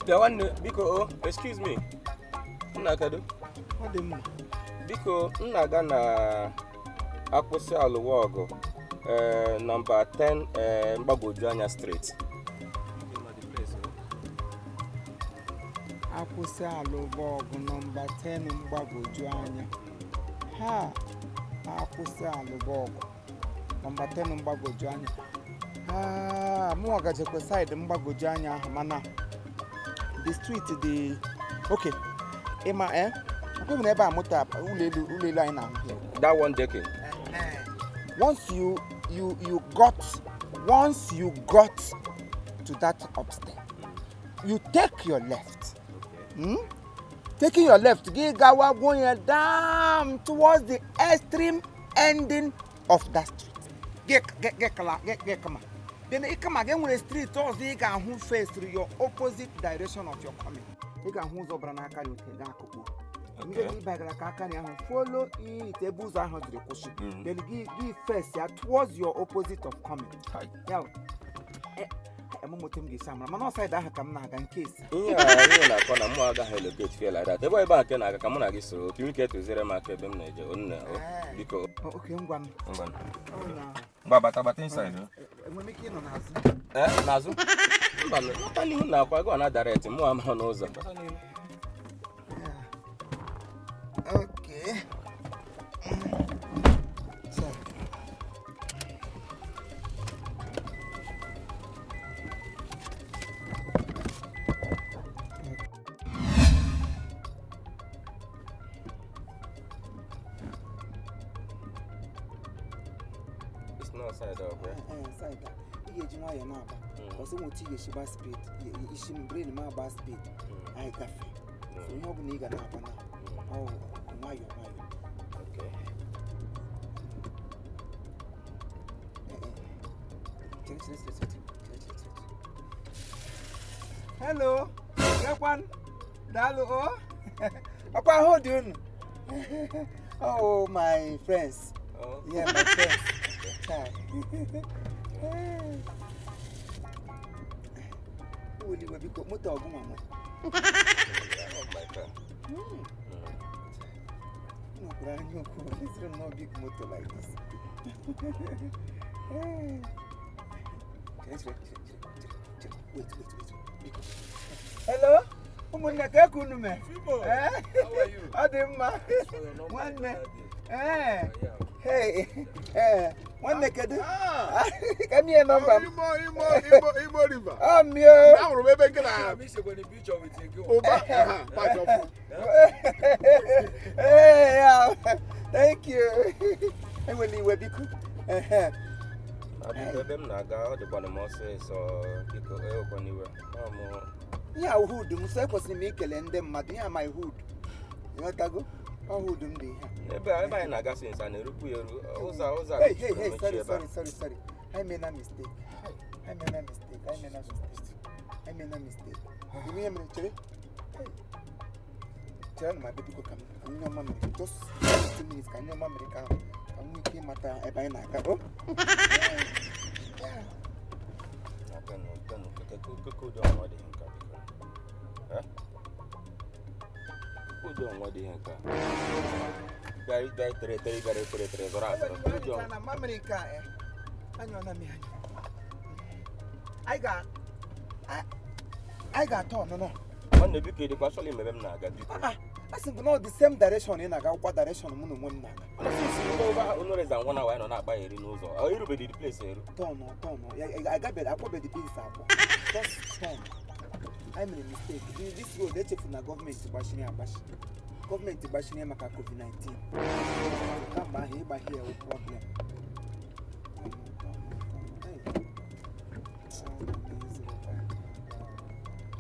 Bịa nwanne, biko o, excuse me. Nna, kedu? Ọ dị mma. Biko, m na-aga na akwụsị alụwa ọgụ, ee, nọmba 10, ee, mgbagwoju anya street. Akwụsị alụba ọgụ, nọmba 10, mgbagwoju anya. Ha akwụsị alụba ọgụ, nọmba 10, mgbagwoju anya. Ha mụnwa gajekwe side mgbagwoju anya ahụ, mana the street dị okay. Ịma, eh, ọkwa na ebe a moto a, ụlọ elu anyị na-ahụ here. That one decade. Once you you you got once you got to that upstairs, you take your left. Taking your left, gị gawa going down towards the extreme ending of that street. Gị gị gị kala gị gị kama. Then ị kama gị nwere street ọzọ ị ga-ahụ face your opposite direction of your coming. Ị ga-ahụ ụzọ bara n'aka gị ote gaa akụkụ. Ndị gị bagara ka aka ahụ, follow it ebe ụzọ ahụ jiri kwụsị. Then gị face ya towards your opposite of coming. Ya moto m ga-esi amara, mana ọ side ahụ ka m na-aga nke esi. Ihe a ihe na-akọ na mụ agaghị locate feel like that. Ebe a nke na-aga ka mụ na gị soro ka ike tụziere m aka ebe m na-eje. Nne, biko. Oke, ngwa m. Ngwa. Ọ na Ngwa, bata, bata inside. Enwere m ike ịnọ n'azụ? Ee, n'azụ? Mba, bata n'ihu na akwa gị na direct mụ ama n'ụzọ. Bata n'ihu. Okay. So. It's not side up, yeah? Eh, side a, ị ga-eji nwayọọ na-agba. Ọsọ nwe otu ị ga-esi gba speed, isi m brain m agba speed, anyị gafee. So ihe ọ bụla ị ga na-agba na ọ nwayọọ nwayọọ. Okay. Eh, eh. Chere, chere, chere, chere, chere, chere, chere. Hello, gekwan, daalụ o. Ọkwa ahụ dị unu. Oh, my friends. Oh. Yeah, my friends. Chai. Eweliwe, biko, moto ọgụ nwa m. Oh my God. Nwekwara anya ukwu, esiri m no big moto like this. Chere, chere, chere, chere, chere, chere. Wait, wait, wait, biko. Hello, ụmụnne, ka eke unu mee? Eh? Ọ dị mma, nwanne. Ee, hey, ee, nwanne, kedu ka m nye nọmba m? Imo, Imo, Imo, Imo River. Ọ mio. Ahụrụ m ebe nke na ụba aha, patch ọfụ. Hey, yeah. Thank you. Enwela iwe, biko. Ehe. Biko, ebe m na-aga ọ dịkwana m ọsịsọ, biko, ewekwana iwe. Ọ mụ Ihe a hood m, so ekwesịrị m ikele ndị mmadụ. Ihe a my hood. Ịghọtago? Ọ hood m dị ihe a. Ebe anyị na-aga since a na-erukwu ya eru ụzọ a. Hey, hey, hey, mechie sorry, ebe a. sorry, sorry, sorry. I made a mistake. I made a mistake. I made a mistake. I made a mistake. Iwu ihe mere, chere. Hey. Chere na ma biko, ka m nyụọ mamịrị. Just 2 minutes ka m nyụọ mamịrị ka m nwee ike ịmata ebe anyị na-aga. Oh. Yeah. Na penụ, keke ụdị ọnwa dị ihe nke a, biko. Eh? Keke ụdị ọnwa dị ihe nke a. Bịa bịa, tere tere, bịara tere tere, zọrọ azọrọ. Keke ụdị ọnwa. Na mamịrị nke a, eh, anyụọla m ya anya. Anyị ga-atọ ọnụnọ. Nwanne, biko, ịdịkwa chọrọ ime ebe m na-aga, biko. Ah, a sị m na ọ the same direction ị na-aga, akwụkwọ direction mụ na onwe m na-aga. Mana since ndị over onore than one hour anyị nọ na-akpa eri n'ụzọ. Ọ erubeghị the place eru. Turn, turn ya, agabeghị akwọbeghị beans akwọ. Just turn. I mere mistake. This road, echefu na gọọmenti gbachiri agbachi, gọọmenti gbachiri ya maka COVID-19. Kamgbe ahụ ịgbahie ewu problem. Turn, turn, turn. Hey.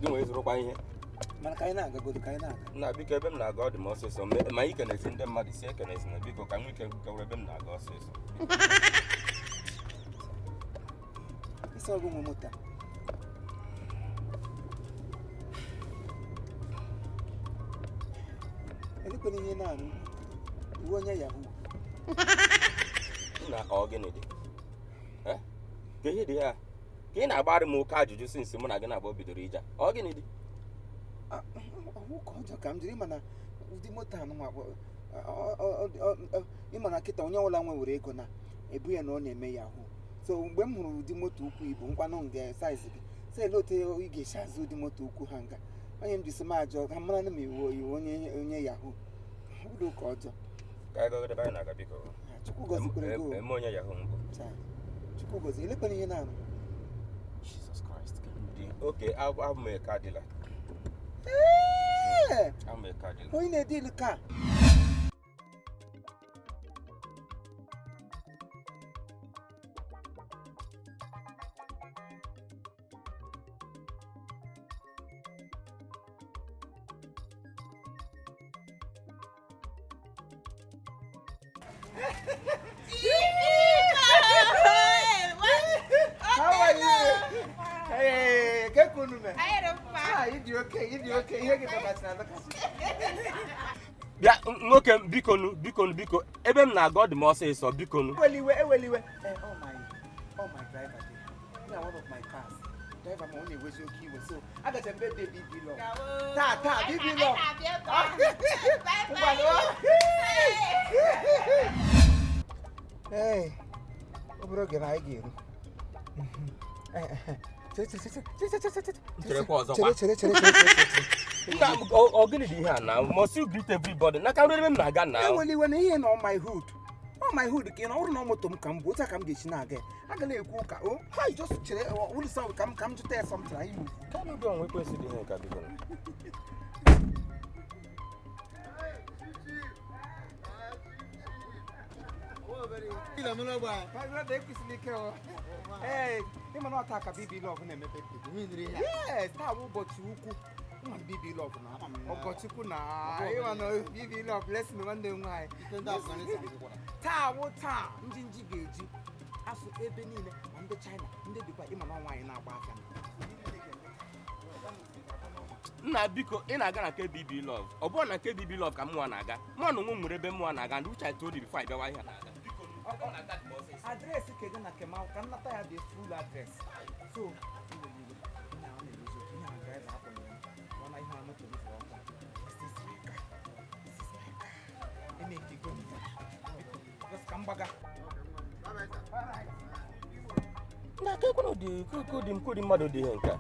Gị nwee zụrụkwa ihe. Mana ka anyị na-agagodo, ka anyị na-aga. Nna, biko, ebe m na-aga ọ dị m ọsịsọ. Ma ikenezi ndị mmadụ si ekenezi na, biko, ka m nwee ike gawara ebe m na-aga ọsịsọ. Isi ọgụ nwe moto a. Elekwana ihe na-arụ iwe onye yahoo. Nna, ọ gịnị dị? Eh? Ka ihe dị ya ka ị na-agbara m oke ajụjụ since mụ na gị na-abụọ bidoro ije a? Ọ gịnị dị? Ụka ọjọọ ka m jiri mana ụdị moto anụnwa ịma na kịta onye ọbụla nwewere ego na ebu ya na ọ na-eme yahoo. So mgbe m hụrụ ụdị moto ukwu ibu nkwanụ nga size gị sị ele otu ị ga-esi azụ ụdị moto ukwu ha nga onye m ji sị m ajọ ka m mara na m iwu iwu onye onye yahoo ụdị ụka ọjọọ. Ka anyị gagodo ebe anyị na-aga, biko. Chukwu gọzikwere gị o. Eme onye yahoo mbụ. Chai, Chukwu gozi elekwana ihe na-arụ. Jesus Christ. Okay, abụ m a car dealer. Ee, Abụ m a car dealer. onye na-edil ka How are you? Hey, kekunu me. Ah, you dị okay, you dị okay. Ihe gị dọkasịrị adọkasị. Bịa, nwoke m, biko nu, biko nu, biko, ebe m na-aga ọ dị m ọsịsọ, biko nu. Eweliwe, eweliwe. Eh, oh my driver dey. Yeah, one of my cars. Driver ma ọ na-ewezi oke iwe. So, agacha m birthday BB Love. Taa, taa, BB Love. Ngwanụ. Hey, obere oge na anyị ga-eru. Chere, chere, chere, chere, chere, chere, chere. Cherekwa ọzọ kwa. Chere, chere, chere, chere, chere, chere. Nna, ọ gịnị dị ihe a na? Must you greet everybody? N'aka nri ebe m na-aga na. Eweliwe na ihe na on my hood. On my hood ka ị na ọ bụrụ na moto m ka m bụ otu a ka m ga-esi na-aga ya. Agala ekwu ụka o ha just chere ụlọ sọ ka m jụta ya something anyị move. Ka n'obi ọnwa ekwensị dị ihe nke a, biko nu. My brother, ekwesịrị ike o. Ee, ịma na ọta ka BB Love na-emepe. Yes, taa bụ ụbọchị ukwu. Ịma na BB Love na Ọgọchukwu na ịma na BB Love blessing nwanne m nwaanyị. Taa wụ taa njinji ga-eji asụ ebe niile ma ndị China ndị Dubai ịma na nwaanyị na-agba afịa. Nna, biko, ị na-aga na nke BB Love. Ọ bụrụ na nke BB Love ka mụnwa na-aga, mụ na onwe m nwere ebe mụnwa na-aga, and which I told you before I bịawa ihe na-aga. Biko nu, ebe ọ na-aga dị m ọsịsọ. Address kege na kema ka nnata ya dị full address. So iwe iwe ihe a na-erozi oke ihe a driver akpọrọ ya ọ na ihe a moto m fụrụ ọkwa. This is my car. This is my car. Eme nke go m. Biko, just ka m gbaga. Na ka ekwe na ụdị ka ụdị mmadụ dị ihe nke a.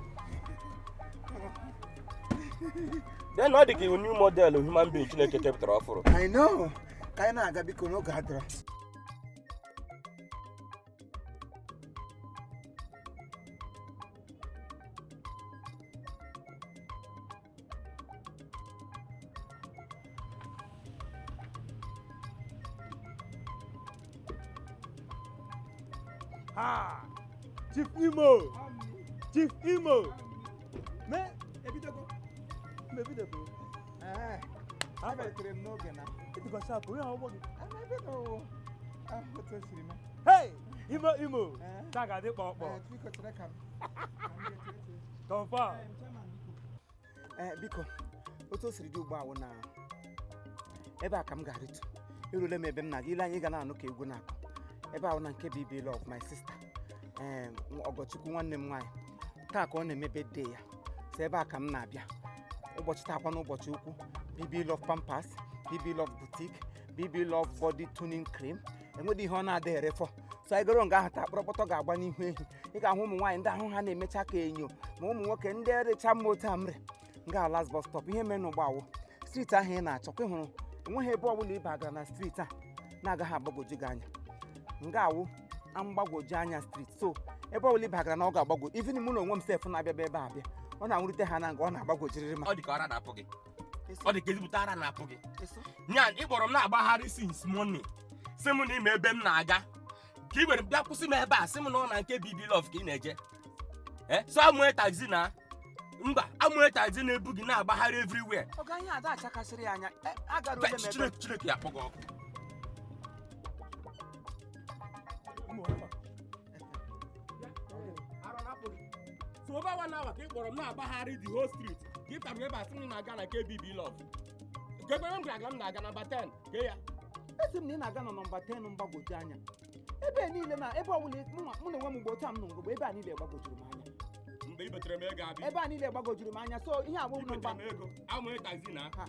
Then ọ dị ka new model human being Chineke kepụtara ọfụrụ. I know. Ka anyị na-aga, biko, n'oge adịrọ. Ha! Chief Imo! Chief Imo! Me Ebidogo. Mebidogo. Ee, abịarutere m n'oge na. Ịdịkwa sharp, onye ahụ ọgbọ gị. Ama ebe na o. Ah, otu o siri mee. Hey! Imo Imo! Eh? Taa ga-adị kpọkpọ. Ee, biko chere ka m. Ka m jee chere chere. Confirm. Ee, biko, otu o siri dị ugbu a wụ na ebe a ka m ga-arịtu. Erule m ebe m na-aga ile anyị ga na-anụ ka egwu na-akụ ebe ahụ na nke BB Love my sister, ee, Ọgọchukwu nwanne m nwaanyị. Taa ka ọ na-eme birthday ya, so ebe a ka m na-abịa ụbọchị taa kwa n'ụbọchị ukwu. BB Love Pampers, BB Love Boutique, BB Love Body Tuning Cream, enwedị ihe ọ na-ada erefọ. So anyị goro nga ahụ taa, kpọrọkpọtọ ga-agba n'ihu ehi. Ị ga-ahụ ụmụ nwaanyị ndị ahụ ha na-emecha ka enyo, ma ụmụ nwoke ndị recha mma otu a mre nga last bus stop. Ihe mere n'ụgbọ awụ street ahụ ị na-achọ kwa, ị hụrụ enweghị ebe ọbụla ị bagara na street a na-agaghị agbagwoju gị anya. Nga awụ mgbagwoju anya street, so ebe ọbụla ị bagara na ọ ga-agbagwo. Even mụ na onwe m sef na-abịa ebe a abịa, ọ na-anwụrite ha na nga ọ na-agbagwojiriri ma Ọ dị ka ara na-apụ gị. Ọ dị ka ezigbote ara na-apụ gị. Nya ị kpọrọ m na-agbagharị since morning, sị m na ime ebe m na-aga ka ị were bịa kwụsị m ebe a, sị m na ọ na nke BB Love ka ị na-eje. Eh, so amụnye taxi na mba, amụnye taxi na-ebu gị na-agbagharị everywhere. Ọ ga ihe ada achakasịrị ya anya. Agara ule m ebe Chineke, Chineke ya akpọ gị ọkụ. Imo, afa. Ara na-apụ gị. So over one hour ka ị kpọrọ m na-agbagharị the whole street ka ị tara ebe a, sị m na-aga na nke BB Love. Nke ebe m gara, m na-aga nọmba 10 ke ya. Esi m na ị na-aga na nọmba 10 mgbagwoju anya ebe niile na ebe ọbụla mụ na onwe m mgbe otu a m nọ ngogbe ebe a niile gbagwojuru m anya. Mgbe Mba, ibetere m ego abi. Ebe a niile gbagojuru m anya, so ihe abụ nọmba. Ibetere m ego. Amụghị taxi na. Ha.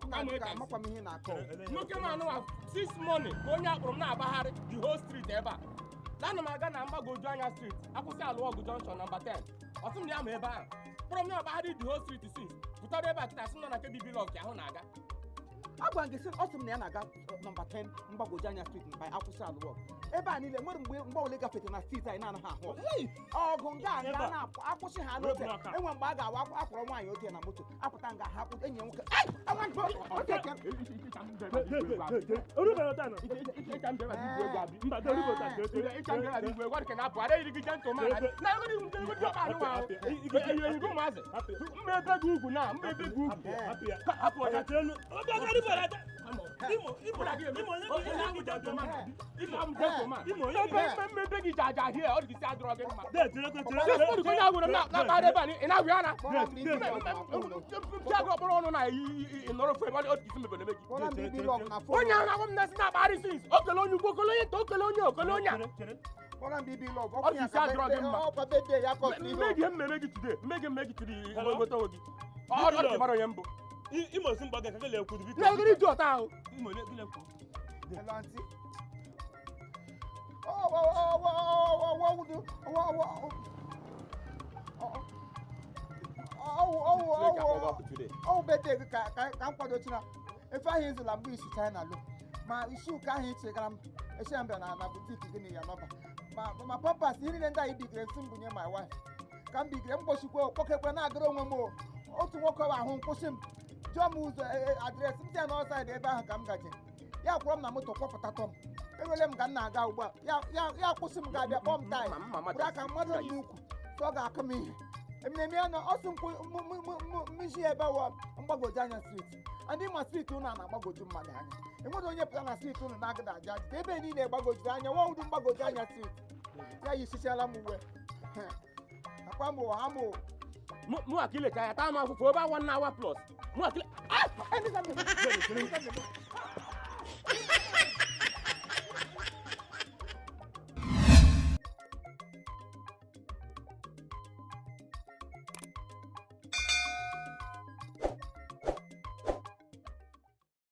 Nna, biko, amakwa m ihe ị na-akọ. Nwoke m anụwa six morning ka onye akpụrụ m na-agbagharị the whole street ebe a. Ana m aga na mgbagwoju anya street, akwụsị alụ ọgụ junction nọmba 10. Ọ sị m na ya ma ebe ahụ. Kpọrọ m na-agbagharị the whole street since. Pụtara ebe a kịta, sị m nọ na nke Bibi Love ka ahụ na-aga. Agwa m gị sị, ọ sị m na ya na-aga nọmba 10 mgbagwoju anya street mgbe akwụsị alụ ọgụ. Ebe a niile nwere mgbe mgbe ole gafete na street anyị na-anaghị ahụ ọgụ. Ọgụ nga Ebe nga a. na-akwụsị ha n'ote. Wepụ aka. Enwe mgbe a ga-awa akwọrọ nwaanyị ote na moto apụta nga ha enyi ya nwoke. Ai! Awa ote Orúkọ ta nà. Mba, dé orúkọ ta. Hapụ ọcha. Imo, Imo, Imo, Mmebe gị jaja hie, ọ dị gị si adịrọ gị mma. Dé, chere, chere, chere. Onye agwụrụ m na-akpagharị ebe a, ị na-agwụ ya na Kpọrọ m Bibi Love na phone. mpịa gị ọkpọrọ ọnụ na ị nọrọ ofu ebe, ọ dị isi mebe na-eme gị. Kpọrọ m Bibi Love na phone. Onye ahụ na-agwa m na-esi na-akpagharị since okele onye ukwu, okele onye nta, okele onye, okele onye a. Chere. Kpọrọ m Bibi Love. Ọ dị isi adịrọ gị mma. Ọkwa birthday ya kọsịrị ihe. Mmehie mmemme gị today, mmehie mmemme gị today, Hello? nweta onwe gị. Ọ dị mara onye mbụ. Imo si mgba gị ka gịlị ekwu biko. Na-egoro iji ọta ahụ. Imo gịlị ekwu. Hello, auntie. Oh, oh, oh, oh, oh, oh, oh, oh, oh, oh, oh, oh, oh, oh, oh, birthday gị ka m kwadochara efe ahụ ịzụla mgbe isi China lo ma isi ụka ahụ ichegara m eche m bịara na boutique gị na ya nọba ma pampers ihe niile ndị anyị bigere nsị m bunye my wife ka m bigere m gbochikwa okpokekwe na-agara onwe m o. Otu nwoke ahụ nkwụsị m jụọ m ụzọ address m sị ya na ọ side ebe ahụ ka m gaje, ya kwụrọ m na moto kwọpụta tọ m ewele m ka m na-aga ugbu a, ya kwụsị m ga-abịa kpọọ m taị bụrụ aka mmadụ m n'ukwu sọ ọ ga-akụ m ihe ememe ya na ọ sị m mmiji ebe wa mgbagwoju anya street ndị ma street ụnụ a na-agbagwoju mmadụ anya, enwere onye pụta na street ụnụ na-agada aja aja ebe niile gbagwojuru anya nwa ụdị mgbagwoju anya street ya yisichiala m uwe akwa m ụwa ha m ụwa. Mụ akilecha ya taa m afụfụ over 1 hour plus. Mụ akile. Ah!